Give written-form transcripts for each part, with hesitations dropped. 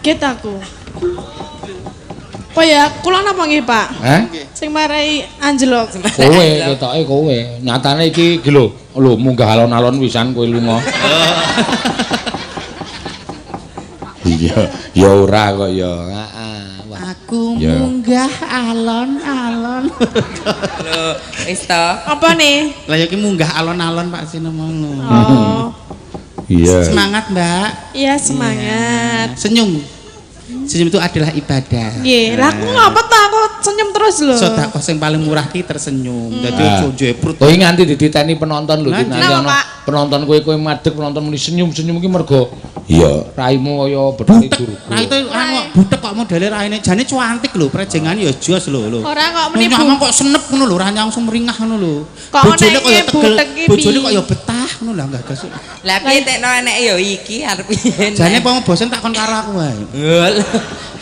Kaget aku. Apa ya kula napa nggih, Pak? Heh? Sing marai anjlok. Kowe ketoke kowe. Nyatane iki iki lho, lho munggah alon-alon wisan kowe lunga. Iya, ya ora kok ya. Heeh. Wah. Aku Ya. munggah alon-alon. Lho, wis to. Apa nih? Lah ya ki munggah alon-alon Pak Seno ngono. Oh. Iya. Semangat, Mbak. Iya, semangat. Senyum. Senyum itu adalah ibadah. Nggih, lah aku ngapa ta aku senyum terus lho. Sedekah sing paling murah ki tersenyum. Dadi Ah. ojo jeprut. Oh, iki nganti dititeni penonton lho, Lah, nanti kenapa, ana Pak? penonton kowe kowe madeg penonton muni senyum-senyum iki mergo iya raimu kaya Bathari Butek. Durga. Rai itu anu butek kok modele raine jane cuantik lho, prejengan ya jos lho lho. Ora kok muni Nyamang kok senep ngono lho, ora langsung meringah ngono lho. Kok Bojone oneke kaya tegel, butek ki bojone piye? kok ya betah ngono lho enggak gasuk. Lah piye tekno eneke ya iki arep piye? Jane apa bosen takon karo aku wae.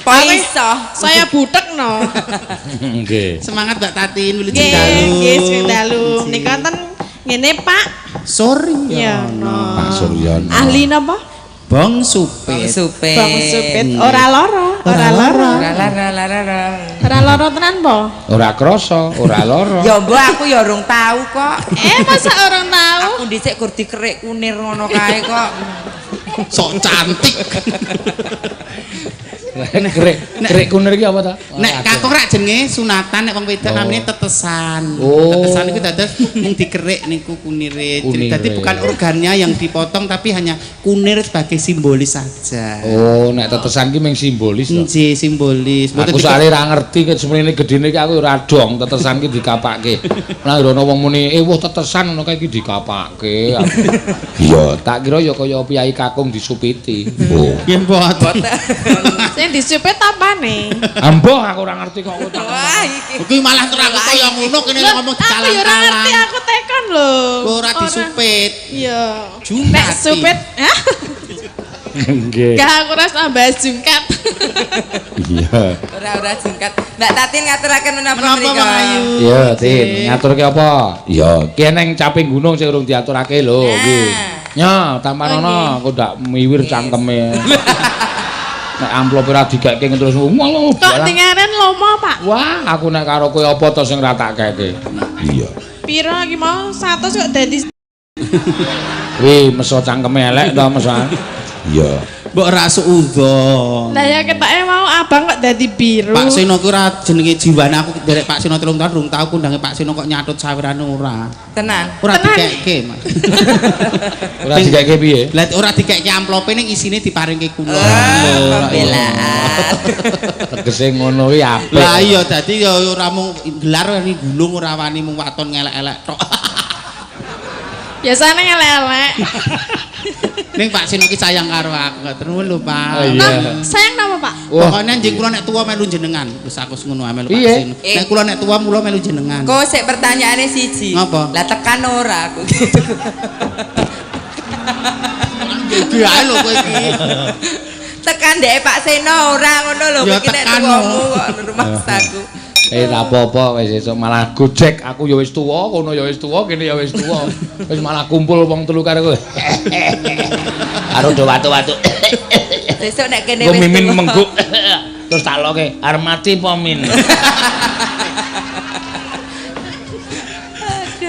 Po iso. Saya butek no. Nggih. Semangat Mbak Tatin wilujeng Nggih, dalu. nggih sing dalu. Nika ten ngene Pak. Sorry Ya no. Pak Suryono. Ahli napa? Bong Bang supit. supit. Bang supit ora lara, ora lara. Ora lara lara lara. Ora lara tenan po? Ora krasa, ora lara. Ya mbok aku ya urung tau kok. Eh masa orang tahu? Aku dhisik gur dikerik kunir ngono kae kok. Sok cantik. Krek krek kunir iki apa ta? Nek kakung rak jenenge sunatan nek wong wedok Oh. namine tetesan. Oh. Tetesan iku dados mung dikerik niku kunire. Kunire. Dadi bukan organnya yang dipotong tapi hanya kunir sebagai simbolis saja. Oh, nek tetesan ki mung simbolis to. Nggih, simbolis. Mboten Aku soalnya ora ngerti ket semene gedene iki aku ora dong tetesan ki dikapake. Lah ora ana wong muni, "Eh, wah tetesan ngono kae iki dikapake." Iya, tak kira ya kaya piyai kakung disupiti. Oh. Nggih mboten. Sing disupit apane? Amboh aku ora ngerti kok aku tak. Wah iki. Kuwi malah terus aku kaya ngono kene Loh, ngomong aku ya ora ngerti dikalang-kalang. aku tekon lho. Ora disupit. Iya. Jungkat. Nek supit, hah? Nggih. Gak aku rasa bahas jungkat. Iya. Ora ora jungkat. Mbak Tatin ngaturaken menapa Menapa mriku? Bang Ayu? Iya, Tin, ngaturke apa? Iya, ki eneng caping gunung sing urung diaturake lho iki. Nya, tampanono aku ndak miwir cangkeme. Nek amplop ora dikeke terus ngono. Kok tingaren lomo, Pak? Wah, aku nek karo kowe apa to sing ra tak keke? Iya. Piro iki mau 100 kok dadi Wih, meso cangkeme elek to, meso. Iya. Mbok ora suudzon. Lah ya ketoke mau abang kok dadi biru. Pak Seno ku ora jenenge jiwane aku derek Pak Seno 3 tahun rung tau kundange Pak Seno kok nyatut sawirane ora. Tenan. Ora Tenan. dikeke, Mas. Ora dikeke piye? Lah ora dikeke amplope ning isine diparingke kula. Oh, pembelaan. Tegese ngono kuwi apik. Lah iya dadi ya ora mung gelar wani gulung ora wani mung waton ngelek-elek tok. Biasane ngelek-elek. Ning Pak Seno ki sayang karo aku. Terus lho Pak. Oh, iya. Nah, sayang napa, Pak? Wah. Pokoknya anjing kula nek tuwa melu jenengan. Wis aku ngono ae melu Pak Piye? Seno. Nek kula nek tuwa mula melu jenengan. Kok sik pertanyaane siji. Ngapa? Lah tekan ora aku. Gede ae lho kowe iki. Tekan ndek Pak Seno ora ngono lho Ya, kowe iki nek tekan, tuwamu kok rumahsaku. Eh tak apa-apa wis esuk malah gojek aku ya wis tuwa, kono ya wis tuwa, kene ya wis tuwa. Wis malah kumpul wong telu karo kowe. Karo do watu-watu. Sesuk nek kene Engko wis mimin tuwa. mengguk. Terus tak loke, arep mati apa min?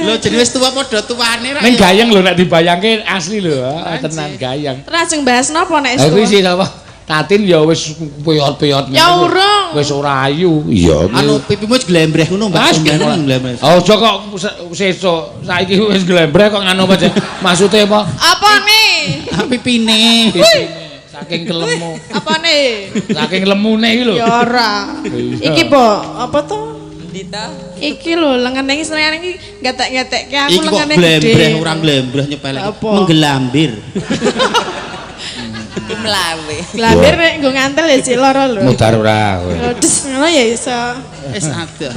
Lho jenenge wis tuwa padha tuwane ra. Ning gayeng lho nek dibayangke asli lho, ah, tenan gayeng. Terus bahas napa nek Lah kuwi wis sih sapa? Tatin ya wis peyot-peyot Ya urung. Wis ora ayu. Iya. Anu pipimu wis glembreh ngono Mbak. Mas, Sampeyan glembreh. Aja kok sesuk saiki wis glembreh kok nganu apa Maksude apa? Apa nih? Ah, pipine. Saking kelemu. Apa nih? Saking lemune iki lho. Ya ora. Iya. Iki po, apa to? Endi to? Iki lho lengene iki senengane iki getek-getekke aku Iki kok lengene gede. glembreh ora glembreh nyepelek. Apa? Menggelambir. Iki mlawe. Glambir nek nggo ngantel ya cik lara lho. Mudar ora kowe. Lho, des ngono ya iso. Wis ada.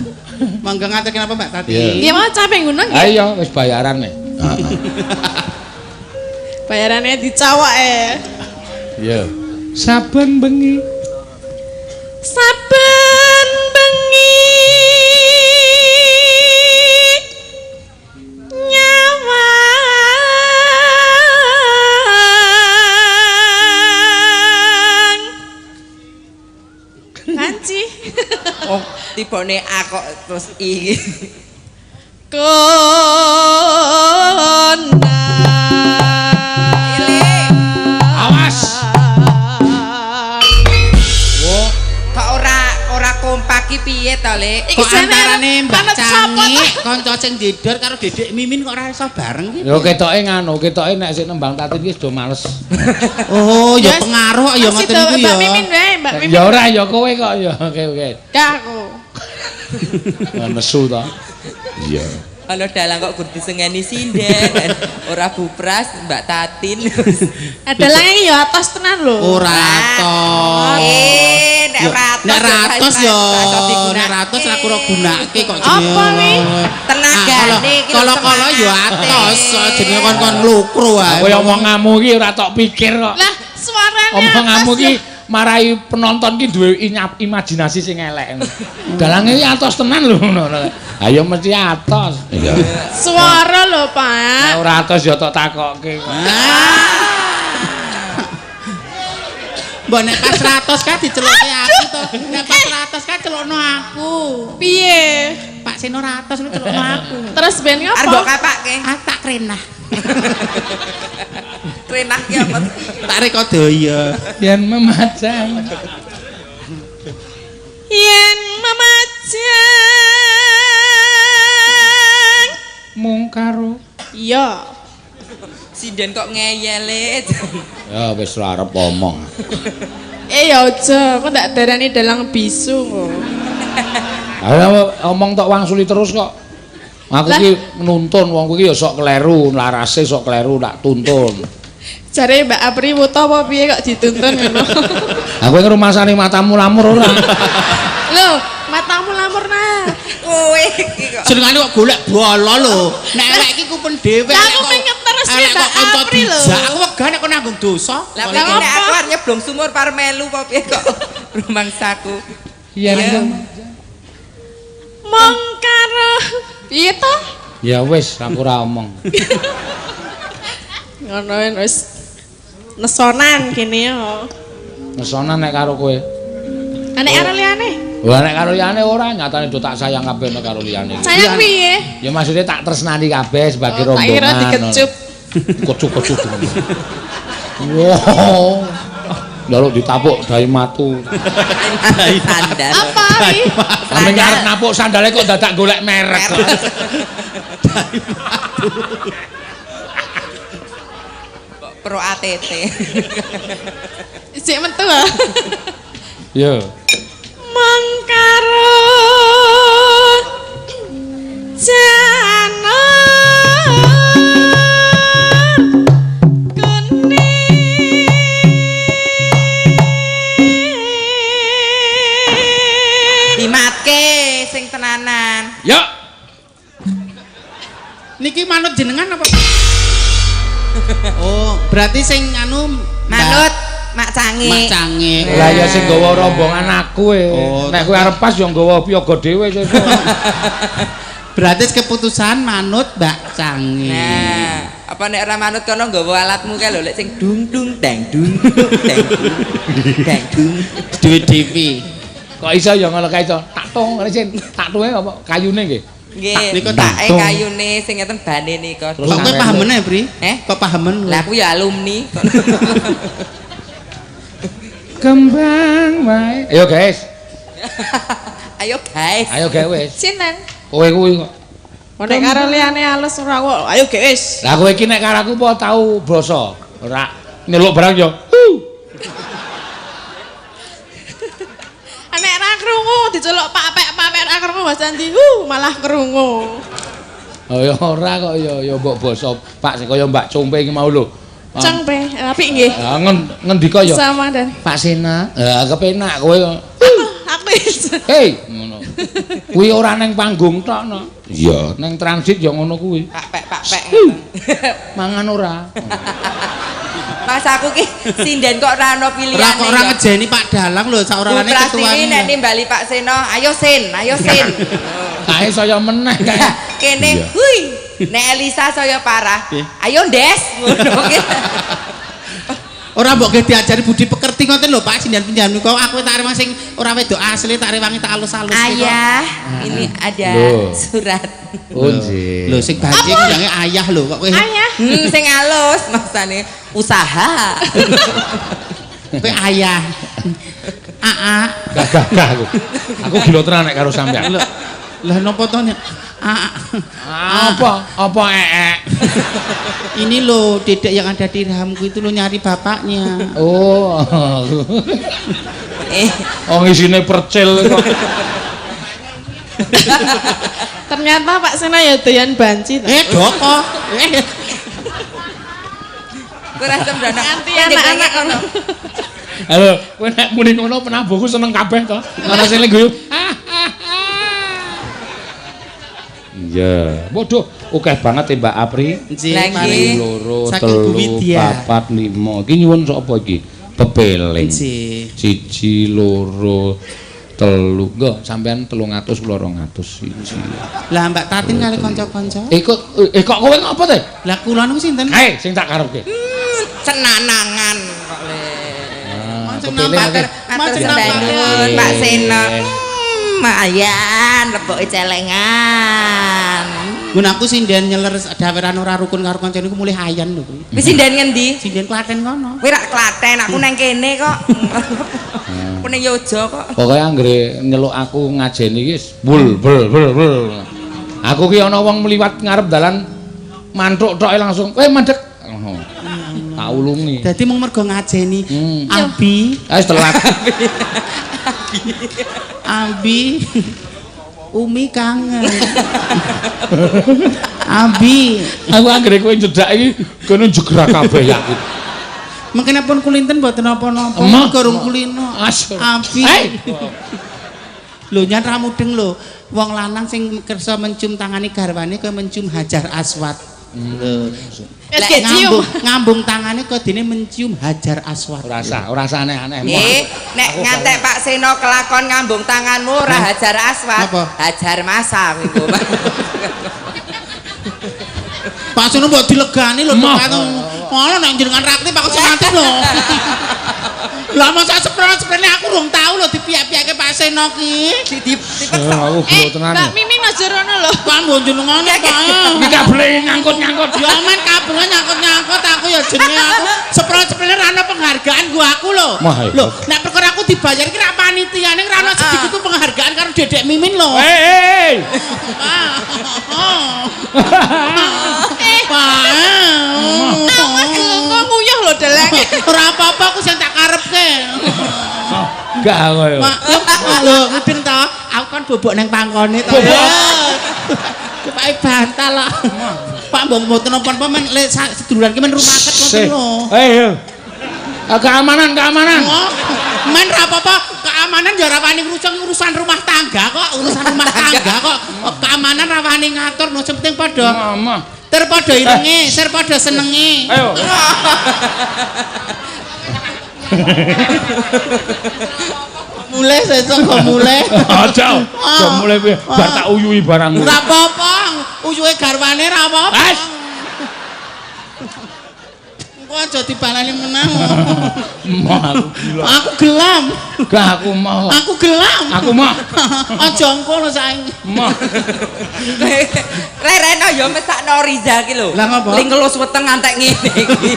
Mangga ngaturke napa Mbak Tati? Iya. Nggih mau capek gunung nggih. Ayo wis bayaran nih. Bayarane dicawak e. Iya. Saben bengi Saben bengi nyawang Banci. Oh, tibane A kok terus I. Kondang. Awas. Wo, Kok ora kompak ki piye to, Lek? Iki Kok jane antarane Mbak manut sapa Cangi, to? kanca sing ndedor karo Dedek Mimin kok ora iso bareng ki. Ya ketoke nganu, ketoke nek sik nembang Tatin ki wis do males. Oh, ya Yes. pengaruh ya ngoten niku ya. Mbak Mimin wae, Mbak Mimin. Ya ora ya kowe kok ya. Oke oke. Gak aku. Nesu to. Iya. Ana dalang kok gur disengeni sinden, ora Bupras, Mbak Tatin. Dalange iki ya atos tenan lho. Ora atos. Eh, nek ratos. Nek ratos ya, nek ratos ra kura gunake kok jenenge. Apa wi? Tenagane iki lho, Kala-kala ya semangate. atos, jenenge kon-kon nglukru wae. Kowe omonganmu iki ora tok pikir kok. Lah, suarane Omonganmu atos iki ya. marai penonton ki duwe imajinasi sing elek. Dalange iki atos tenan lho ngono. Ayo mesti atos. Iya. Suara lho, Pak. Nek ora atos ya tok takokke. Mbok nek pas 100 kan diceluke aku to. Nek pas 100 kan celukno aku. Piye? Pak Seno ratos lu celukno aku. Terus ben Arep mbok ngopo? kapake. Ah tak krenah. Krenah ki apa? Tak rekodaya. Yen memajang. Yen memajang. Mung karo. Iya. Sinden kok ngeyele. Ya wis ora arep omong. Eh ya aja, kok ndak darani dalang bisu kok. Ayo omong tok wangsuli terus kok. Aku Lah. ki nuntun wong kuwi ya sok kleru, larase sok kleru tak tuntun. Jare Mbak Apri wuta apa piye kok dituntun ngono. Aku ngrumasani matamu lamur ora. Lho, matamu lamur nah. Kowe iki kok. Jenengane kok golek bala lho. Nek elek iki kupen dhewe. Lah, aku pengen terus elek Mbak kok kanca Apri lho. dijak. Aku wegah nek kon nanggung dosa. Lah Lah, piye nek apa? aku arep nyeblong sumur par melu apa piye kok rumangsaku. Iya. Mong karo piye to? Ya wis, aku ora omong. Ngono wis nesonan kene yo. Ngesona nek karo kowe. Nek karo liyane. Wah nek karo liyane ora, nyatane do tak sayang kabeh nek karo liyane. Sayang piye? Ya maksudnya tak tresnani kabeh sebagai Oh, tak rombongan. kira dikecup. Kecup-kecup. Wow. Njaluk ditapuk dai matu. Sandal. Apa iki? Sampe arep napuk sandale kok dadak golek merek. Kok Pro ATT. Isik metu ah. Iya. Mong karo janur kuning. Dimatke sing tenanan. Ya. Niki manut jenengan apa? Oh, berarti sing anu Manut Mak Cangi. Mak Cangi. Lah ya sing nggawa rombongan aku e. Oh, Nek kowe arep pas ya nggawa piyaga dhewe sesuk. Berarti keputusan manut Mbak Cangi. Nah, apa nek ora manut kono nggawa alatmu kae lho lek sing dung dung dang dung dung dang dung dang dung. Dewi Dewi. Kok iso ya ngono kae iso. Tak tung ngene sin, tak tuwe apa kayune nggih. Nggih, Niku take tung. kayune sing ngeten bane nika. Terus Kok kowe sampean- pahamen ya, Bri? Eh? Kok pahamen? Lah aku ya alumni. Kembang wae. Ayo guys. Ayo guys. Ayo guys wis. Sinten? Kowe kuwi kok. Nek karo liyane alus ora kok. Ayo guys. Lah kowe iki nek karo aku apa tau basa? Ora nyeluk barang ya. Nek ra krungu diceluk Pak Pek, Pak Pek ra krungu Mas Andi. Malah krungu. Oh ya ora kok ya ya mbok basa Pak sing kaya Mbak Cumpe iki mau lho. Cengpe, apik nggih. Ah ngendika ya. Sama dan Pak Sena. Lah kepenak kowe. aku iso. Hei, ngono. Kuwi ora neng panggung tok no. Iya, neng transit ya ngono kuwi. Pak Pek Pak Pek. Mangan ora. Mas aku ki sinden kok ora ono pilihane. Ora kok ora ya. ngejeni Pak Dalang lho, saorane Putra ketua. sini nek nimbali Pak Seno, ayo Sin, ayo Sin. Kae saya meneh kae. Kene, hui. Nek Elisa saya parah. Ayo Ndes, ngono ki. Ora mbok ge diajari budi pekerti ngoten lho Pak, sindan pinjam niku aku tak rewang sing ora wedok asli tak rewangi tak alus-alus. Ayah, ini ada Loh. surat. Oh nggih. Lho sing banci ndange ayah lho kok kowe. Ayah. Sing alus masane usaha. Kowe ayah. Aa. Gah gah gah aku. Aku gila tenan nek karo sampean. Lho. Lah napa to nek Aa. Apa? Apa ee? Ini loh dedek yang ada di rahangku itu lo nyari bapaknya. Oh. Eh, Oh ngisine percil kok. Ternyata Pak Sena ya doyan banci to. Eh doko. Eh kowe ora sembrono. Nganti anak-anak kono. Halo, kowe nek muni ngono penabuhku seneng kabeh to. Ana sing guyu. Iya. Waduh, akeh banget Mbak Apri. Nggih, Lagi. mari. Loro, Saking Bu telu, Widya. papat, lima. Iki nyuwun sapa iki? Pepeling. Nggih. Siji, loro, telu. Nggo, sampean 300 kula 200 siji. Lah Mbak Tatin kali kanca-kanca. Eh kok eh kok kowe ngopo te? Lah kula niku sinten? Kae sing tak karepke. Cenanangan kok le. Ah, Mancing pepeling nampak. akeh. Matur Macem sembah nampak. nuwun Pak Seno. Lumayan leboke celengan. Nggon aku sinden nyeler daweran ora rukun karo kanca niku mulih ayan lho kuwi. Wis sinden ngendi? Sinden Klaten kono. Kowe rak Klaten, aku nang kene kok. Aku nang Yojo kok. Pokoke anggere nyeluk aku ngajeni iki wis bul bul bul bul. Aku ki ana wong mliwat ngarep dalan manthuk tok langsung, "Eh mandek." Ngono. Tak ulungi. Dadi mung mergo ngajeni Hmm. Abi, Ah wis telat. Abi. Umi kangen. Abi, Aku anggere kowe njedak iki kono jegrak kabeh yakin. mungkin pun kulinten mboten napa-napa. Emah. Mergo rung kulino. Asyik. Abi. Hei. Lho nyan ra mudeng lho. Wong lanang sing kersa mencium tangane garwane kaya mencium Hajar Aswad. Lho. Wis kecium. Ngambung, ngambung tangane kaya dene mencium Hajar Aswad. Ora usah, ora usah aneh-aneh. Nek ngantek Pak Seno kelakon ngambung tanganmu ora hajar aswad, Apa? hajar masa kuwi. Pak Seno mbok dilegani lho Emah. tok. Ngono nek jenengan rakti Pak Semanten lho. Lah masa sepren-seprene aku rung tau lho dipiak-piake Pak Seno ki. Di dipeksa. Aku gila Eh, tenan. Mbak Mimin aja rono lho. Pak mbok jenengane Pak. Iki kabele nyangkut-nyangkut. Ya men kabeh nyangkut-nyangkut aku ya jenenge aku. Sepren-seprene ra ono penghargaan nggo aku lho. Wah, iya. Lho, nek perkara aku dibayar ki ra panitiane ra ono sedikit ku penghargaan karo Dedek Mimin lho. Hei, hei. Eh, Pak. awas lho kok nguyuh lho dalange. Ora apa-apa aku sing tak karepke. Gak aku yo. Mak, lho ngudeng to, aku kan bobok nang pangkone to. Bobok? Cepake bantal lah. Pak mbok mboten napa-napa men le seduluran ki men rumaket ngoten lho. Hei, yo. Ah, keamanan, keamanan. Oh, men ra apa-apa, keamanan ya ora wani ngrusak urusan rumah tangga kok, urusan rumah tangga kok. Keamanan ra wani ngatur, no sing penting padha Mama. ter padha irenge, ter padha senenge. Ayo. Mulai sesuk kok mulai. Aja. Aja mulai piye. Bar tak uyuhi barangmu. Ora apa-apa, uyuhe garwane ra apa-apa. Wes. Engko aja dibalani menang. Moh aku gila. Aku gelam. Gak aku mau. Aku gelam. Aku mau. Aja engko lho saiki. Moh. Rereno ya mesakno Riza ki lho. Lah ngapa? Ling ngelus weteng ngantek ngene iki.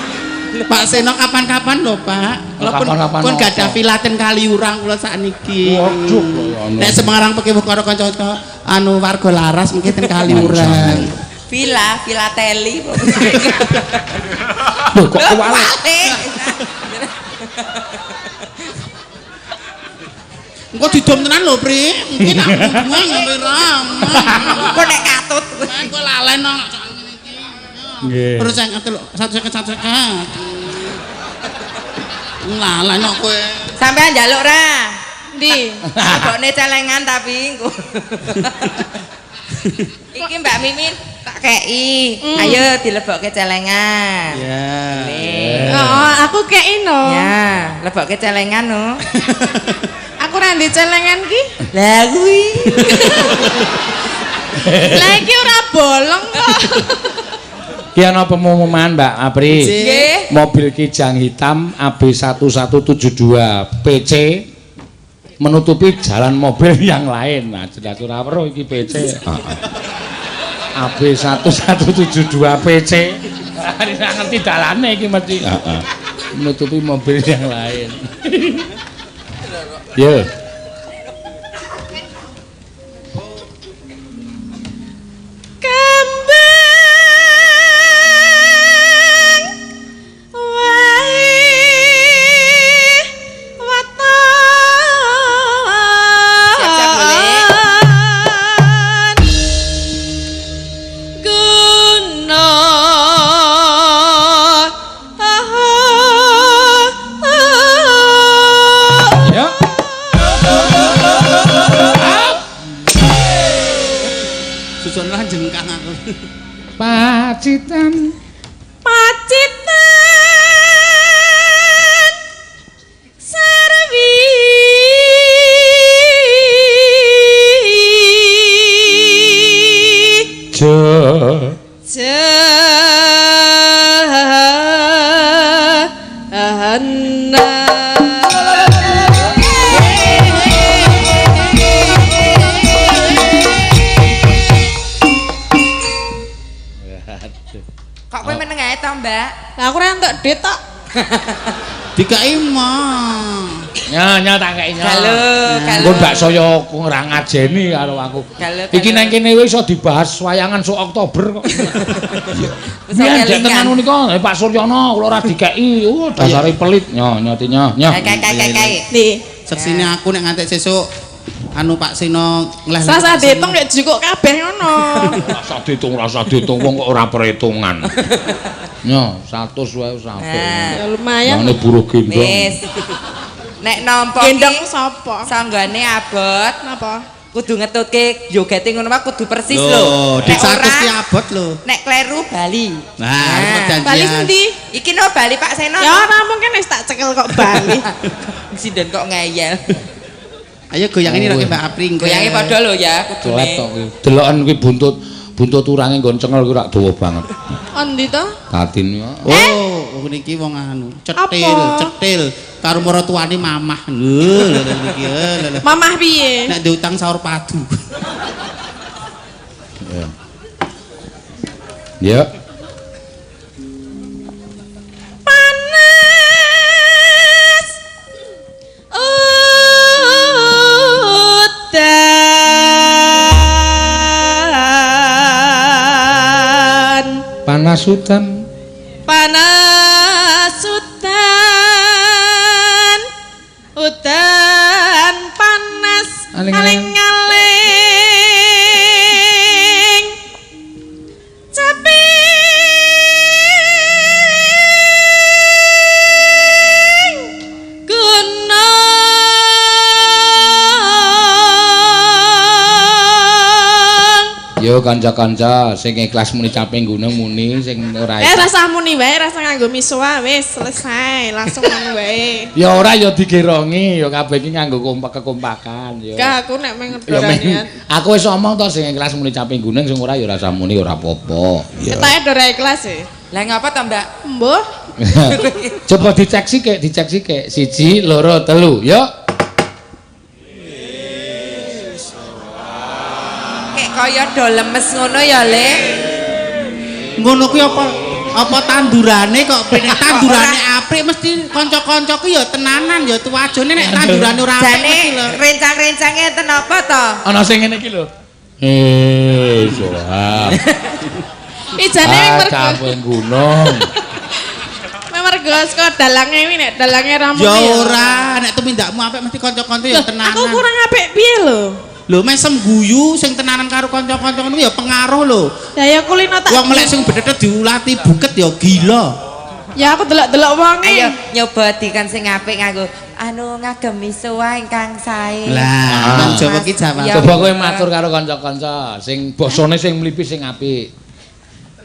Pak Seno kapan-kapan lho, Pak. Kula pun Kapan-kapan pun apa? gadah villa ten Kaliurang kula sakniki. Waduh, kaya anu. Nek Semarang pekewuh karo kanca-kanca anu warga Laras mungkin ten Kaliurang. Villa, filateli. Loh kok kuwalik? Engko didom tenan lho, Pri. Mungkin aku ngombe ra. Kok nek katut. Engko lalen kok ngene iki. Nggih. Terus yang telu 150 150. Lalen kok kowe. Sampean njaluk ra? Ndi? Lebokne celengan tapi engko. Iki Mbak Mimin tak kei. Ayo dilebokke celengan. Ya. Nih. Oh, aku kei no. Ya, lebokke celengan no. Aku ra ndek celengan ki. Lah kuwi. Lah iki ora bolong kok. Ki ana pengumuman Mbak Apri. Nggih. Mobil Kijang hitam AB1172 PC menutupi jalan mobil yang lain. Nah, jelas ora weruh iki PC. Heeh. AB1172 PC. Ora ngerti dalane iki mesti. Heeh. Menutupi mobil yang lain. Yo. Kembang wae waton. Siap-siap, boleh. Guna. Ya. Susun lah jengkang aku. Pacitan. Pacitan serwi Jo. Jahannam. Kok kowe meneng ae to, Mbak? Lah aku ora entuk duit tok. Dikai mah. Nya nya tak kei nya. Galo, galo. Engko ndak saya ora ngajeni karo aku. Galo, Iki galo. nang kene wis iso dibahas wayangan sok Oktober kok. Wis Biyen dek kelingan. tenan menika, Pak Suryono kula ora dikeki. Oh, dasare pelit. Nyo nyo nyo nyo. Kae kae kae kae. Nih, Seksine aku nek ngantek sesuk anu Pak Sino ngleh. sasa diitung nek jukuk kabeh ngono. Rasa ditung, rasa ditung wong kok ora perhitungan. Nyo, 100 wae wis apik. Nah. Ya lumayan. Mane buruh gendong. Wis. Nek nampa Gendong ki sapa? sanggane abot, Napa? kudu ngetutke jogete ngono mah kudu persis lho. Lho, Nek dik 100 ora, ki abot lho. Nek kleru bali. Nah, arep perjanjian. Bali sendi? Iki no bali Pak Seno. Ya ora mungkin wis tak cekel kok bali. Sinden kok ngeyel. Ayo goyang ini lagi Mbak Apri. Goyange padha lho ya kudune. Colet tok kuwi. Deloken kuwi buntut buntut urange nggon cengel kuwi rak dawa banget. Endi to? Tatin yo. Oh, niki wong anu, cetil, Apa? cetil karo maratuwane mamah. Lho, lho lho, niki. Lho, lho. Mamah piye? Nek diutang sahur padu. Ya. Ya. Panas udan. Panas udan. Panas udan. Udan panas Aling-aling. aling-aling. Caping gunung. Yo kanca-kanca sing ikhlas muni caping gunung muni sing ora ikhlas. Rasah muni wae, rasah nganggo misuwa wis selesai, langsung ngono wae. Ya ora ya digerongi, ya kabeh iki nganggo kompak kekompakan ya. Gak aku nek meng Ya men, doranian. aku wis omong to sing ikhlas muni caping gunung sing ora ya ora muni ora apa-apa. Ya. Ketoke ora ikhlas e. Lah ngapa to, Mbak? Mbuh. Coba dicek sikik, dicek sikik. 1, 2, 3, yuk. Kayak kaya do lemes ngono ya, Lek. Ngono kuwi apa apa tandurane kok ben tandurane apik mesti kanca-kancaku ya tenanan ya tuwajone nek tandurane ora apik Jane mesti lho. rencang-rencange enten apa to? Ana sing ngene iki lho. Soha. Ijane Ah, mergo caping gunung. mergo saka dalange kuwi nek dalange ra muni. Ya ora, nek tumindakmu apik mesti kanca-kanca ya tenanan. Aku kurang apik piye lho? Lho mesem guyu sing tenanan karo kanca-kanca ngono ya pengaruh lho. Ya ya kulino tak. Wong melek sing bedhetet diulati buket ya gila. Ya aku delok-delok wonge. Ayo nyoba dikan sing apik nganggo anu ngagem misuwa ingkang sae. Lah, nang Jawa ki Jawa. Ya. Coba kowe matur karo kanca-kanca sing basane sing mlipis sing apik.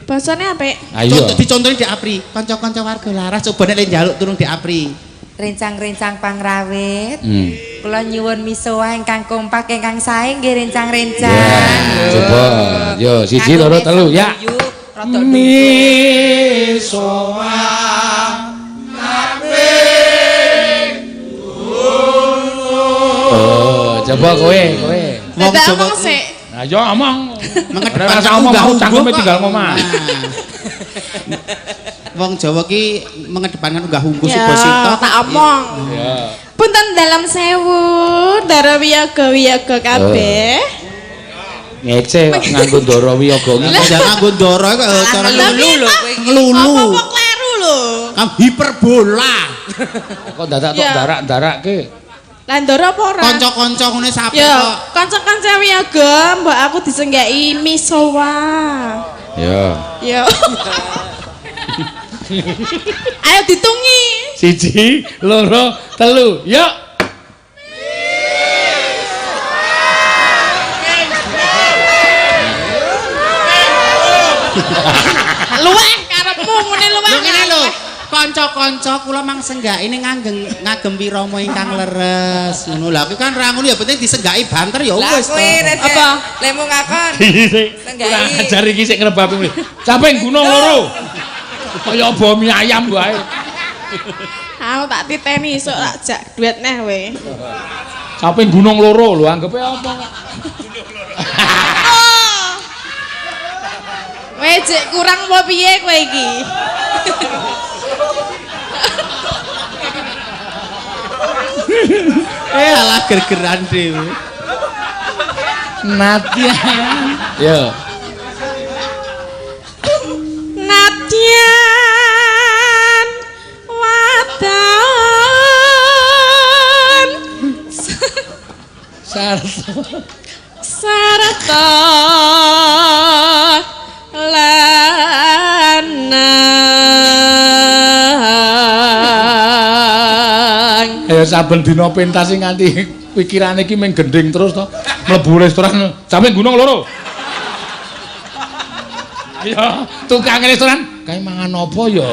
Basane apik. Ayo. Contoh dicontoni di Apri, kanca-kanca warga laras coba nek njaluk turung di Apri. Rencang-rencang pangrawit. Hmm. Kula nyuwun misuwa ingkang kompak ingkang sae nggih rencang-rencang. Ya, coba. Yo, 1, 2, 3, ya. Rada Misoa Oh, coba kowe, kowe. Wong Dadak Jawa omong sik. Nah, yo omong. Mengedepankan Ora usah omong, unggah aku cangkeme ungguh kok. tinggal ngomah. Nah. Wong Jawa ki mengedepankan unggah ungguh Ya, subasita. tak omong. Ya. Punten dalam sewu, ndara wiyaga wiyaga kabeh. Ngece kok nganggo ndara wiyaga Lah nganggo ndara kok cara ngelulu lho kowe iki. ngelulu. Apa-apa kleru lho. Kam hiperbola. Kok dadak tok Ya. darak-darake. Lah ndara apa ora? Kanca-kanca ngene sampe Ya, kok. kanca-kanca wiyaga mbok aku disenggaki misowa. Ya. Ya. Ayo ditungi. 1, 2, 3. Yuk. Luweh karepmu ngene luweh. Lho ngene lho. Kanca-kanca kula mang senggaki ning ngagem ngagem wirama ingkang leres ngono. Lah kuwi kan ra ngono ya penting disenggaki banter ya Lah wis. kowe Res. Apa? Lemu ngakon. Senggaki. Kurang ajar iki sik ngrebapi mrene. Caping gunung loro. Kaya bom mie ayam wae. Aku tak titeni esuk tak jak duet neh kowe. Caping gunung loro lho anggepe apa? Oh. Kowe jek kurang apa piye kowe iki? Eh alah gergeran dhewe. Nadia. Ya. Nadyan wadan Sarto. sarta lanang. Ayo saben dina pentas sing nganti pikirane iki mung gending terus to. Mlebu restoran caping gunung loro. Ayo tukang restoran kae mangan apa ya?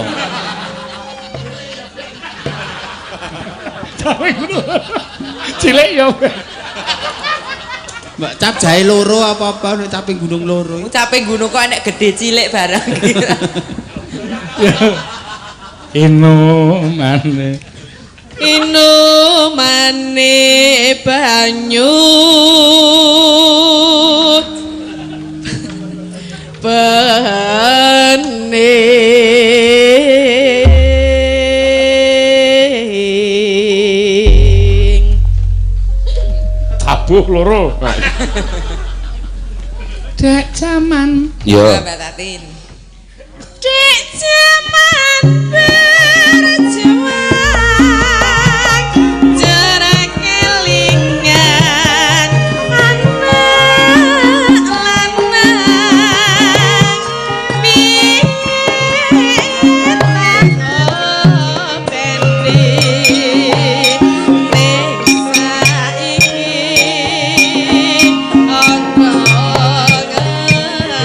Caping gunung. Cilik ya. Mbak cap jahe loro apa-apa nek caping gunung loro. Caping gunung kok enek gede cilik barang. Inumane. Inumane banyu bening. Tabuh loro. Dek jaman. Ya. Mbak Tatin. Dek jaman berjuang jarang kelingan anak lanang piye tak openi ning saiki ana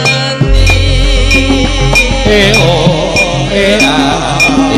ngendi. E o e a e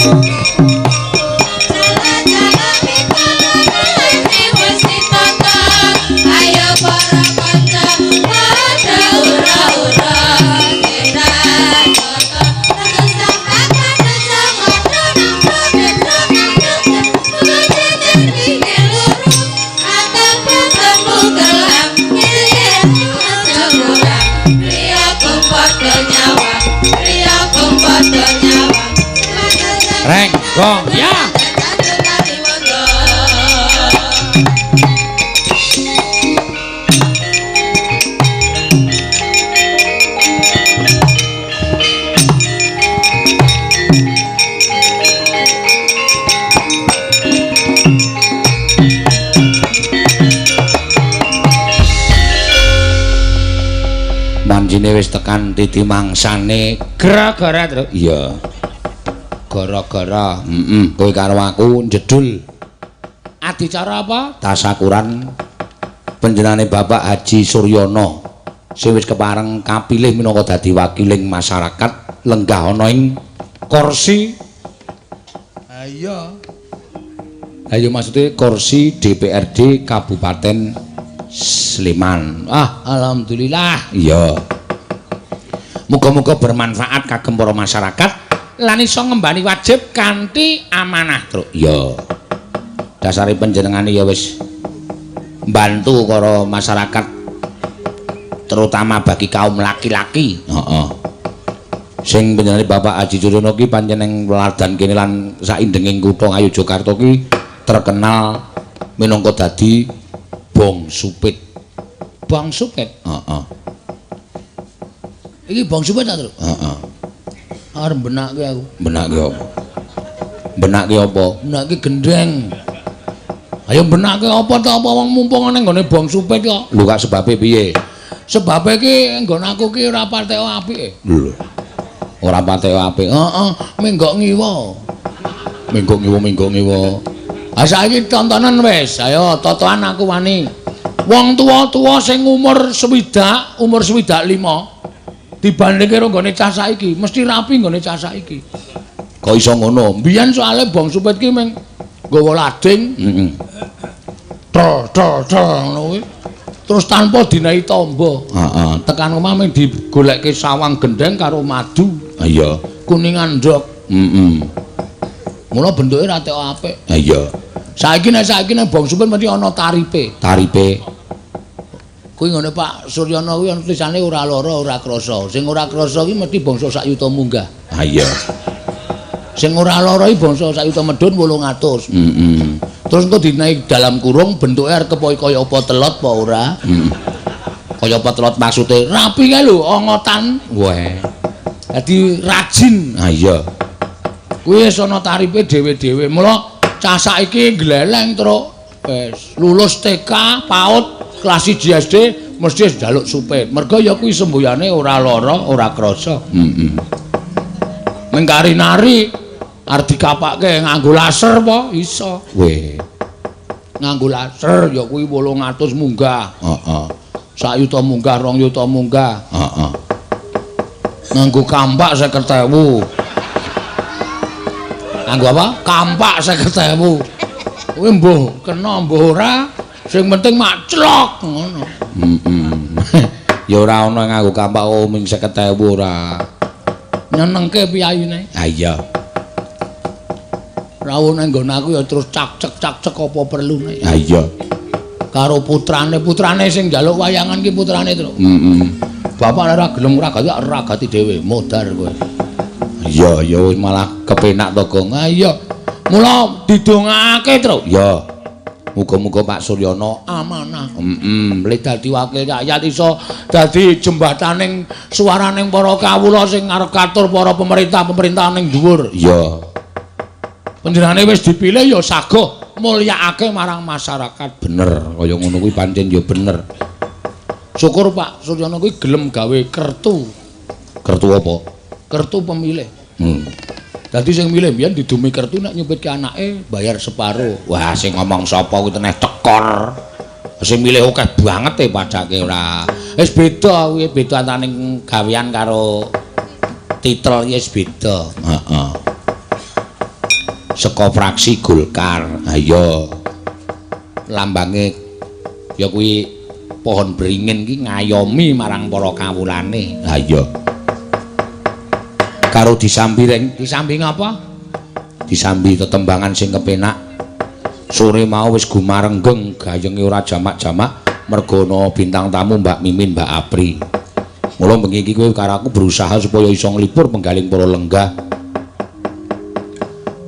Ayo para kanca padha ura-ura Reng, gong, ya. Manjine wis tekan titi mangsane gara-gara truk. Iya. Gara-gara kowe karo aku njedul. Adicara apa? Tasakuran panjenengane Bapak Haji Suryono sing wis kepareng kapilih minangka dadi wakiling masyarakat lenggah ana ing kursi. Ha iya. Ha iya maksude kursi DPRD Kabupaten Sleman. Ah, alhamdulillah. Iya. Muga-muga bermanfaat kagem para masyarakat lan iso ngembani wajib kanthi amanah, Truk. Iya. Dasare panjenengane ya wis mbantu para masyarakat terutama bagi kaum laki-laki. Heeh. Sing panjenengane Bapak Haji Suryono ki pancen weladan kene lan saindenging kutha Ngayogyakarta ki terkenal minangka dadi Bong Supit. Bong Supit? Heeh. Iki Bong Supit ta, Truk? Heeh. Arep benakke aku. Benakke apa? Benakke apa? Benakke gendeng. Ayo benakke apa ta apa wong mumpung nang nggone Bong Supit kok. Lho kak sebabe piye? Sebabe ki nggon aku ki ora patek apik. Lho. Ora patek apik. Heeh, menggok ngiwa. Menggok ngiwa, menggok ngiwa. Ah saiki tontonan wis. Ayo totoan aku wani. Wong tuwa-tuwa sing umur swidak, umur 65 dibandingke karo nggone cah saiki, mesti rapi nggone cah saiki. Kok iso ngono? Mbiyen soalé Bong Supit ki mung nggawa lading, heeh. Tol tol tol ngono kuwi. Terus tanpa dinehi tamba. Heeh, tekan omah mung digolekke sawang gendeng karo madu. Ha iya, kuningan ndok. Heeh. Mula bentuke ra tek apik. Ha iya. Saiki nek saiki nek Bong Supit mesti ana taripe. Taripe. Kuwi ngene Pak Suryono kuwi ana tulisane ora lara ora krasa. Sing ora krasa kuwi mesti bangsa sak yuta munggah. Ha iya. Sing ora lara iki bangsa sak yuta medhun 800. Heeh. Terus engko dinaik dalam kurung bentuke arep kaya apa telot apa ora? Heeh. Kaya apa telot maksude? Rapi kae lho ongotan. Weh. Dadi rajin. Ha iya. Kuwi wis ana tarife dhewe-dhewe. Mula cah saiki gleleng truk. Wis lulus TK, PAUD, kelas 1 SD mesti wis njaluk supit. Mergo ya kuwi semboyane ora lara, ora krasa. Heeh. Mung kari nari arep dikapake nganggo laser apa iso. Weh. Nganggo laser ya kuwi 800 munggah. Heeh. Sak yuta munggah, 2 yuta munggah. Heeh. Nganggo kampak 50.000. Nganggo apa? Kampak 50.000. Kuwi mbuh kena mbuh ora, sing penting maclok ngono. Heeh. Ya ora ana nganggo kampak ming 50.000 ora. Nyenengke piyayine. Ha iya. Rawuh nang nggon aku ya terus cak-cek-cak-cek apa perlune. Ha iya. Karo putrane, putrane sing njaluk wayangan ki putrane, Truk. Heeh. Bapak ora gelem ragati, ragati dhewe, modar kowe. Iya, ya wis malah kepenak to, Gong. Ha iya. Mula didongakake, Truk. Ya. Muga-muga Pak Suryono amanah. Heeh, le dadi wakil rakyat iso dadi jembataning suaraning para kawula sing arep katur para pemerintah-pemerintah ning dhuwur. Iya. Panjenengane wis dipilih ya saguh mulyakake marang masyarakat. Bener, kaya ngono kuwi pancen ya bener. Syukur Pak Suryono kuwi gelem gawe kertu. Kertu apa? Kertu pemilih. Dadi sing milih mbiyen didumi kertu nek nyupitke anake bayar separo. Wah, sing ngomong sapa kuwi teneh tekor. Sing milih akeh banget e pajake ora. Wis beda kuwi, beda antaraning gawean karo titel iki wis beda. Heeh. Saka fraksi Golkar. Ha iya. Lambange ya kuwi pohon beringin ki ngayomi marang para kawulane. Ha iya. Karo disambi reng, disambi ngapa? Disambi tetembangan sing kepenak. Sore mau wis gumarenggeng gayenge ora jamak-jamak mergo ana bintang tamu Mbak Mimin, Mbak Apri. Mula bengi iki kowe karo aku berusaha supaya iso nglipur penggaling para lenggah.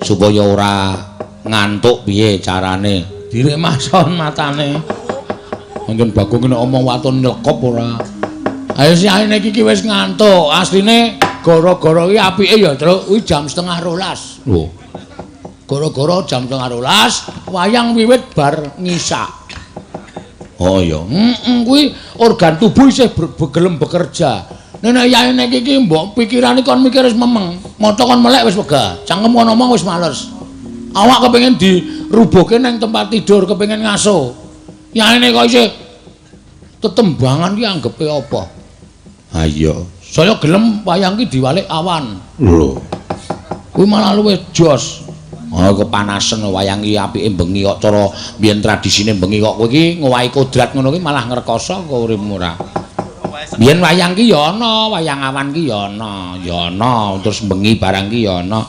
Supaya ora ngantuk piye carane? Diremason matane. Pancen Bagong nek omong waton nyelekop ora. Ayo siyane iki wis ngantuk. Asline gara-gara iki apike ya, Truk, kuwi jam 11:30. Lho. Gara-gara jam 11:30 wayang wiwit bar ngisak. Oh iya, heeh kuwi organ tubuh isih gelem bekerja. Nek yaene iki mbok pikirane kon mikir wis memeng, mata kon melek wis wegah, cangkem kon omong wis males. Awak kepengin dirubuhke nang tempat tidur, kepengin ngaso. Yaene kok isih tetembangan ki anggepe apa? Ha iya, saya gelem wayang ki diwalik awan. Lho. Kuwi malah luwih jos. Oh, kepanasen wayang iki apike bengi kok cara biyen tradisine bengi kok kowe iki ngowahi kodrat ngono ki malah ngrekoso kok uripmu ora. Biyen wayang ki ya ana, wayang awan ki ya ana, ya ana, terus bengi barang ki ya ana.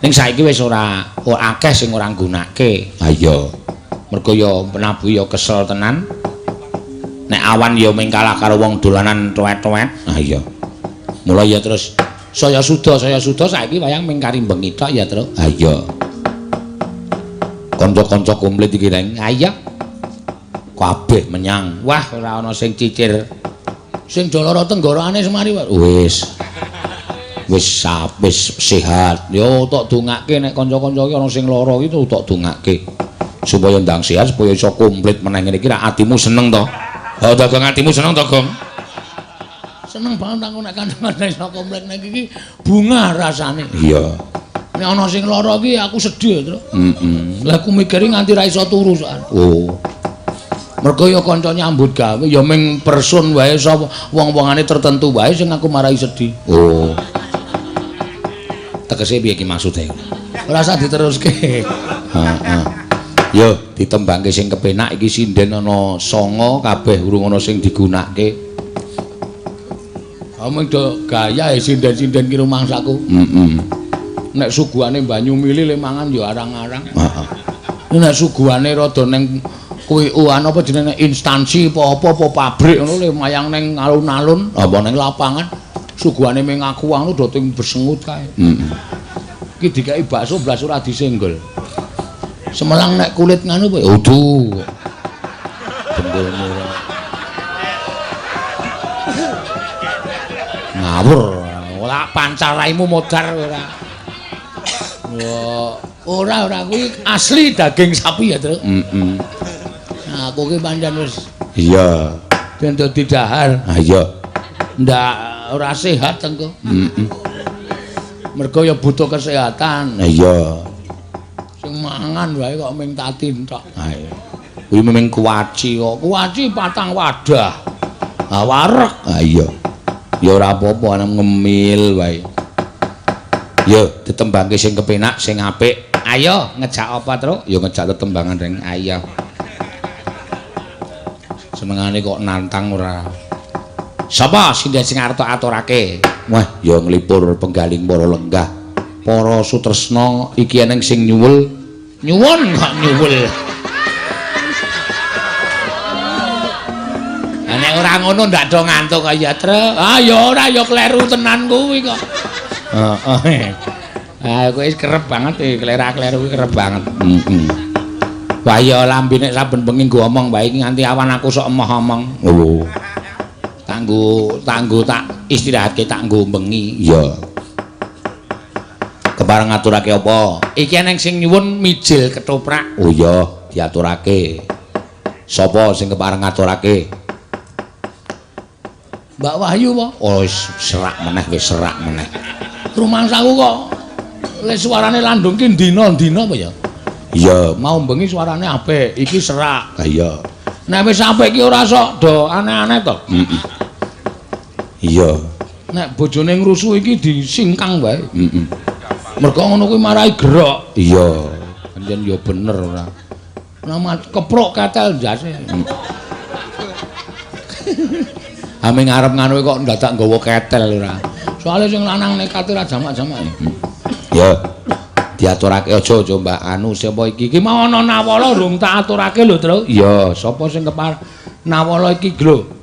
Ning saiki wis ora akeh sing ora nggunake. Ha iya. Mergo ya penabuh ya kesel tenan. Nek awan ya mung kalah karo wong dolanan tuwet-tuwet. Ha iya. Mulai ya terus saya suda saiki wayang mung kari bengi tok ya, Truk. Ha iya. Kanca-kanca komplit iki reng. Ha iya. Kabeh menyang. Wah, ora ana sing cicir. Sing do lara tenggorokane semari wis. Wis wis sehat. Yo tok dongake nek kanca-kanca iki ana sing lara iki tok dongake. Supaya ndang sehat, supaya iso komplit meneh ngene iki ra atimu seneng to. Ha dagang atimu seneng to, Gong? Seneng banget aku nek kanca-kanca iso komplit nek iki bunga rasane. Iya. Nek ana sing lara iki aku sedih, Truk. Heeh. Lah aku mikire nganti ra iso turu sokan. Oh. Mergo ya kanca nyambut gawe ya ming person wae sapa wong-wongane tertentu wae sing aku marai sedih. Oh. Tegese piye iki maksude? Ora usah diteruske. Heeh. Yo ditembangke sing kepenak iki sinden ana 9 kabeh urung ana sing digunakake. Omong do gaya sinden-sinden ki rumangsaku. Heeh. Nek suguhane banyu mili le mangan ya arang-arang. Heeh. Nek suguhane rada ning kuwi anu apa jenenge instansi apa-apa apa pabrik ngono le mayang ning alun-alun apa ning lapangan suguhane ming aku ngono do ting besengut kae. Heeh. Iki dikeki bakso blas ora disenggol. Semelang nek kulit nganu apa? Udu. Dengkulmu ora. Ngawur. Ora pancal raimu modar ora. Wah, ora kuwi asli daging sapi ya, Truk. Heeh. Nah, aku ki pancen wis iya. Den dadi dahar. Ha iya. Ndak ora sehat engko. Heeh. Mergo ya butuh kesehatan. Ha iya. Sing mangan wae kok ming tatin tok. Ha iya. Kuwi ming kuwaci kok. Kuwaci patang wadah. Ha wareg. Ha iya. Ya ora apa-apa ana ngemil wae. Yo ditembangke sing kepenak, sing apik. Ayo ngejak apa, Truk? Yo ngejak tetembangan reng. Ayo. Senengane kok nantang ora. Sapa sinden sing arep aturake? Wah, ya nglipur penggaling para lenggah. Para sutresna iki eneng sing nyuwul. Nyuwun kok nyuwul. Nek ora ngono ndak do ngantuk kaya, Truk. Ah ya ora ya kleru tenan kuwi kok. Heeh. Ah kowe wis kerep banget iki klera-kleru kuwi kerep banget. Heeh. Wah ya lambe nek saben bengi nggo omong wae iki nganti awan aku sok emoh omong. Oh. Tanggo tak istirahatke tak nggo bengi. Iya. Kepareng ngaturake apa? Iki eneng sing nyuwun mijil ketoprak. Oh iya, diaturake. Sapa sing kepareng ngaturake? Mbak Wahyu apa? Oh wis serak meneh, wis serak meneh. Rumangsaku kok le suarane landung ki dina-dina apa ya? Iya, mau bengi suarane apik, iki serak. Ha iya. Nek wis apik ki ora sok do aneh-aneh to. Heeh. Iya. Nek bojone ngrusuh iki disingkang wae. Heeh. Mergo ngono kuwi marai gerok. Iya, pancen ya bener ora. Nama keprok katel ndase. Ame ngarep nganu kok ndadak nggawa ketel ora. Soale sing lanang nekat ora jamak-jamak. Ya. Diaturake aja-aja Mbak anu sapa iki? Iki mau ana nawala rung tak aturake lho, Tru. Iya, sapa sing kepar nawala iki lho.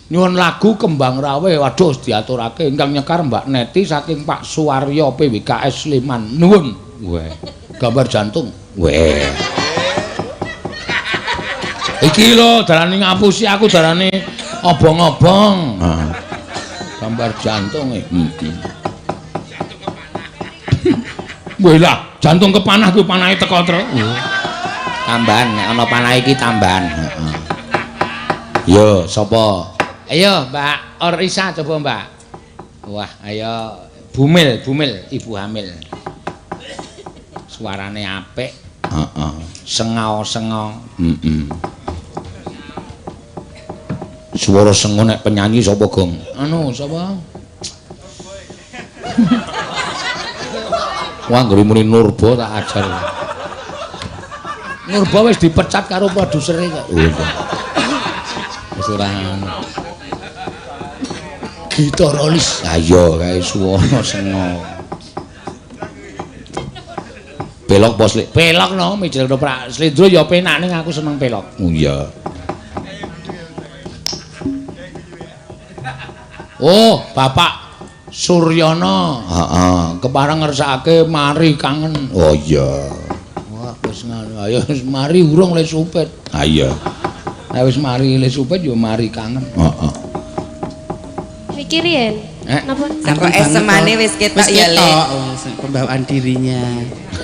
Nyuwun lagu Kembang Rawe. Waduh, diaturake ingkang nyekar Mbak Neti saking Pak Suwaryo PWKS Sleman. Nuwun. Weh. Gambar jantung. Weh. Iki lho darane ngapusi aku darane obong-obong. Heeh. Gambar jantung e. Heeh. Weh lah, jantung kepanah kuwi panahe teko, Tru. Tambahan nek ana panah iki tambahan. Heeh. Yo, sapa? Ayo, Mbak Orisa coba, Mbak. Wah, ayo Bumil, Bumil, ibu hamil. Suarane apik. Heeh. Sengau-sengau. Heeh. Suara sengo nek penyanyi sapa, Gong? Anu, sapa? Wah, anggere muni Nurbo tak ajar. Nurbo wis dipecat karo produsere kok. Oh iya. Wis ora anu. Gita Rolis. Ha iya, kae suara sengo. Pelok apa slik? Pelok no, mijil ketoprak. Slendro ya penak ning aku seneng pelok. Oh iya. Oh, Bapak Suryana. Heeh, kepareng ngersakake mari kangen. Oh iya. Wah, wis ngono. Ayo wis mari urung le supit. Ha iya. Nek wis mari le supit ya mari kangen. Heeh. Niki riyen. Napa? Saka esemane wis ketok ya, Le. Pembawaan dirinya.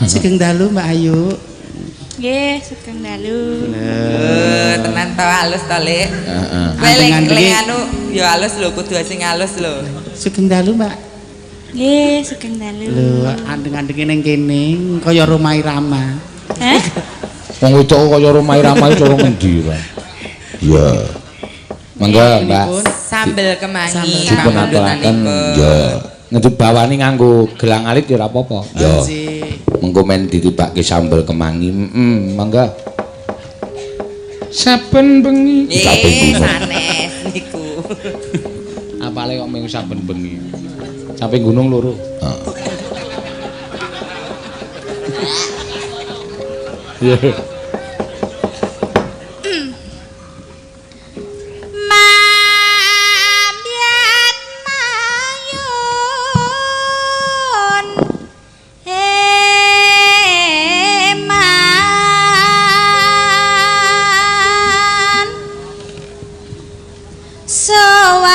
Sugeng dalu Mbak Ayu. Nggih, sugeng dalu. Tenan to halus to, Lek. Heeh. Kowe lek anu ya halus lho, kudu sing halus lho. Sugeng dalu, Mbak. Nggih, sugeng dalu. Lho, andeng-andenge ning kene kaya Rhoma Irama. Heh? Wong wedok kaya Rhoma Irama iki cara ngendi, Pak? Iya. Mangga, Mbak. Sambel kemangi dipun aturaken. Ya. Ngendi bawani nganggo gelang alit ya ora apa-apa. Ya. Mengko men ditibake sambel kemangi. Heeh, mangga. Saben bengi. Nggih, sanes niku. Apale kok mung saben bengi. Sampai gunung loro. Heeh. Iya. Mambyat mayun eman suwarane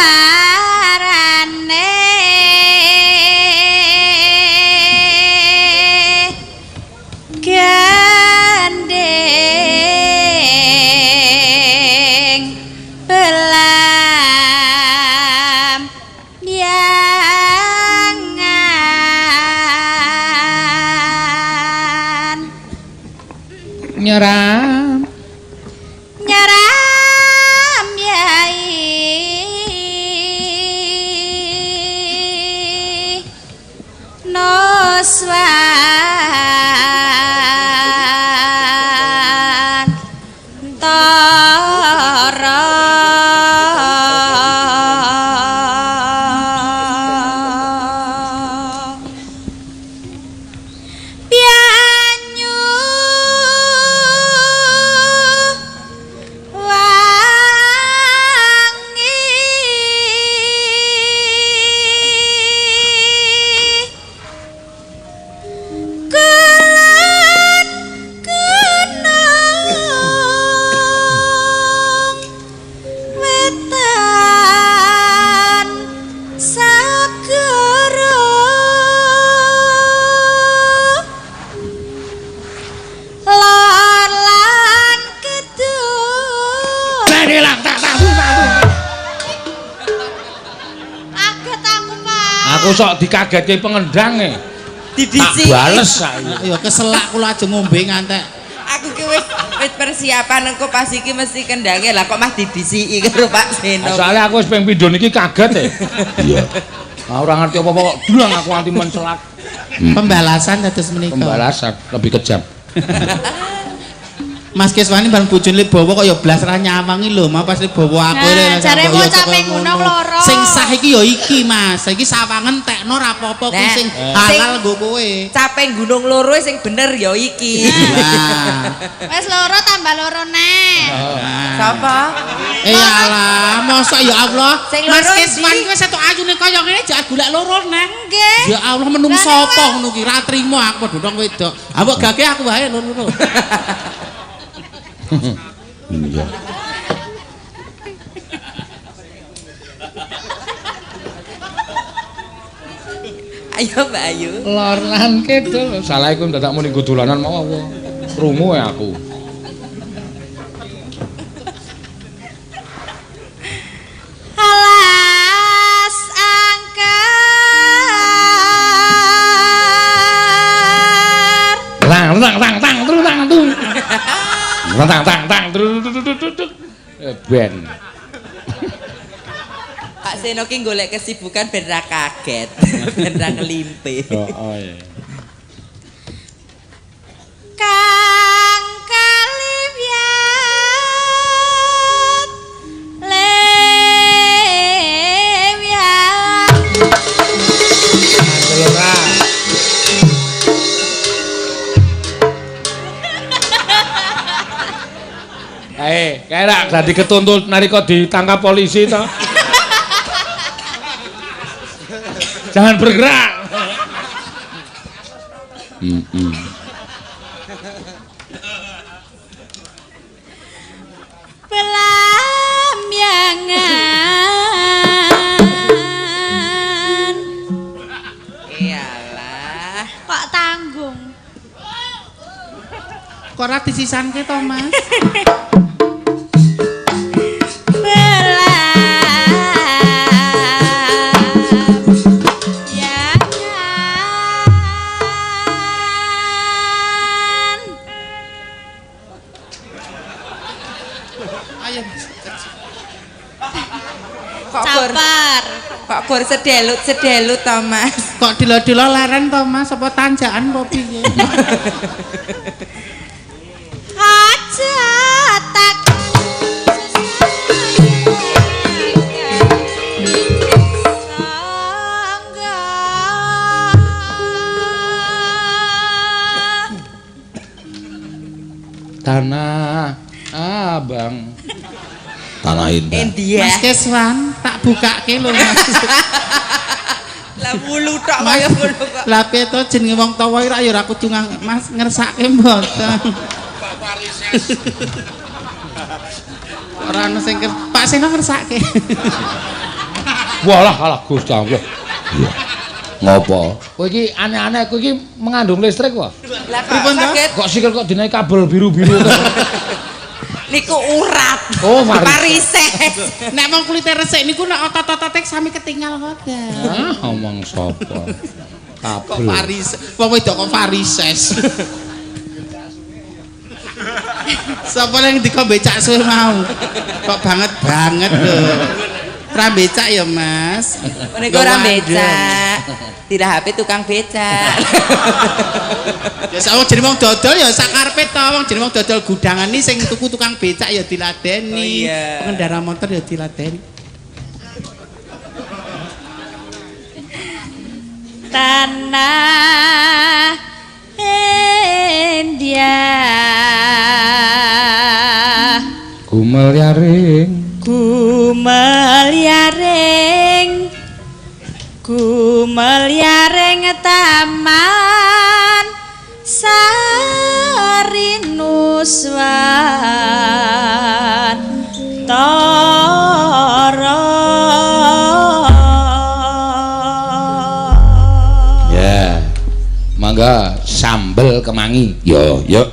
gandeng belam biangan Nyeram. nyeram yai noswan tara Banyu wangi kulon gunung wetan sagara lor lan kidul. Kaget aku, Pak. Aku sok dikagetke pengendang e. Tak Didisi. bales saiki. Ya keselak kula aja ngombe ngantek. Aku ki wis wis persiapan engko pas iki mesti kendange lah kok mah didisiki karo Pak Seno. Soale aku wis ping pindho niki kaget e. Iya. Ah ora ngerti apa-apa kok dulang aku nganti mencelak. Pembalasan dados menika. Pembalasan lebih kejam. Mas Keswani bareng bojone le bawa kok ya blas ra nyawangi lho, mau pas le bawa aku Nah, le. jare mau capek gunung loro. Sing sah iki ya iki, Mas. Iki sawangen tekno ra apa-apa kuwi Nah, sing sing- halal nggo kowe. Capek gunung loro sing bener ya iki. Lah. Wes loro tambah loro neh. Sapa? Eh alah, mosok ya Allah. Sing Mas loro Keswan endi? kuwi setok ayune kaya ngene jak golek loro neh. Nggih. Ya Allah menungso Lah, apa ngono ki? Ra trimo aku padha wong wedok. Ah mbok gage aku wae loro-loro. Iya. Ayo Mbak Ayu. Lor lan kidul. Salah iku dadak muni nggo dolanan mau apa? Krungu ya aku. Alas angker. Tang tang tang tang tru tang tung. Tang tang tang tru tru tru tru tru. Ben. Pak Seno ki golek kesibukan ben ra kaget, ben ra kelimpe. Oh, iya. Kang kalibyat lewyat. Gelora. Kae rak dadi ketuntut nalika ditangkap polisi to. Jangan bergerak. Heeh. Pelamyangan. Iyalah. Kok tanggung? Kok ora disisanke to, Mas? Pelamyangan. Ayo Mas. Kok gor Caper. kok gor sedelut-sedelut to, Mas. Kok dilo-dilo leren to, Mas? Apa tanjakan apa piye? Aja tak Tanah Abang. Tanah Indah. India. Mas Keswan, tak bukake lho, Mas. Lah wulu tok Mas, kaya ngono kok. lah piye to jenenge wong tuwa iki rak ya ora kudu Mas ngersake mboten. Ora ono sing Pak Seno ngersake. Walah alah Gusti Allah. Iya. Ngopo? Kowe iki aneh-aneh, kowe iki mengandung listrik wae. Lah kok Pripun to? saged Kok sikil kok dinaik kabel biru-biru. niku urat. Oh, varises. Varises. Nek wong kulite resik niku nek otot-otote sami ketinggal kok. Ah, omong sapa? Kok Kabel. varis, wong wedok kok varises. Sapa yang dikon becak suwe mau? Kok banget banget lho. Ra becak ya, Mas. Menika ora becak. Tidak HP tukang becak. Ya sak wong jenenge wong dodol ya sak karepe to, wong jenenge wong dodol gudangan ni sing tuku tukang becak ya diladeni. Oh, iya. Pengendara motor ya diladeni. Tanah India. Gumelyaring Gumelyaring Gumelyaring taman Sarinuswan Tara. Ya. Mangga sambel kemangi. Yo, yo.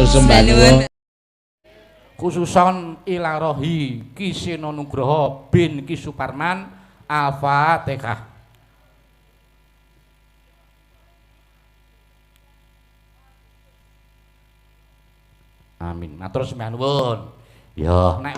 Matur sembah nuwun. Khususon ilarohi Ki Seno Nugroho bin Ki Suparman. Al-Fatihah. Amin. Matur sembah nuwun. Ya, nek